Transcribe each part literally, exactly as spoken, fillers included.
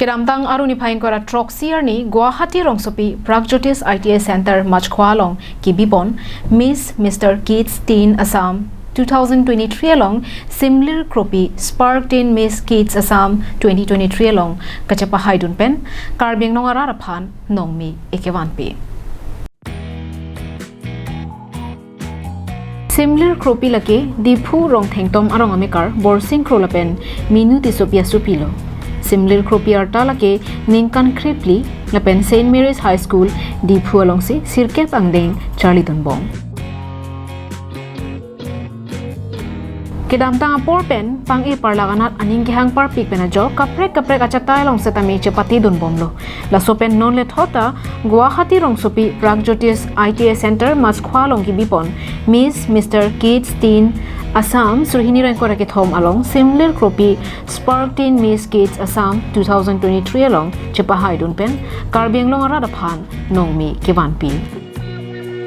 Kedamtang Arni phai ingkoi ra throksi arni Guwahati rongsopi Pragjotis I T I Center Machkhwa along kibipon Miss Mister Kids Teen Assam two thousand twenty-three along Simlir Kropi Spark Teen Miss Kids Assam twenty twenty-three along kachepahaidun pen Karbi Anglong arat aphan nongmi ekevanpi. Simlir Kropi lake Diphu Rongthengtom arong amekar Borsing Kro lapen Minu Tissopi asopi lo. Simlir Kropi arta lake ningkan krephli lapen Saint Mary's High School Diphu alongsi sirkep angdeng charlidunbom. Kedamtang apor pen pang-e parlak anat aning kehang parpik pen ajok kaprek kaprek achatai along setame chepatidunbomlo. Laso pen non lethot ta Guwahati rongsopi Pragjotis I T I Center Machkhwa along kibipon Miss Mister Kids Teen Assam suri hini ra ingkoi ra kethom along Simlir Kropi Spark Teen Miss Kids Assam two thousand twenty-three along chepahaidun pen Karbi Anglong arat aphan nongmi kevanpi.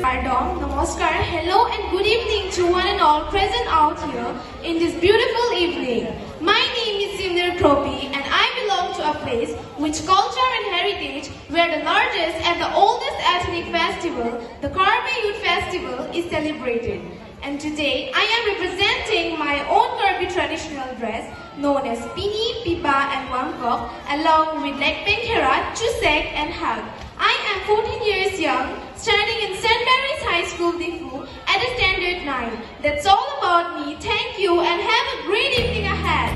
Kardom, namaskar, hello and good evening to one and all present out here in this beautiful evening. My name is Simlir Kropi and I belong to a place which culture and heritage where the largest and the oldest ethnic festival, the Karbi Youth Festival, is celebrated. And today, I am representing my own Karbi traditional dress known as Pini, Piba and Wangkok along with Lekpeng Khera, Chusek and Hak. I am fourteen years young, studying in Saint Mary's High School, Diphu, at the standard nine. That's all about me. Thank you and have a great evening ahead.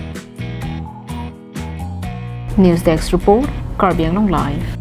News Desk Report, Karbi Anglong Live.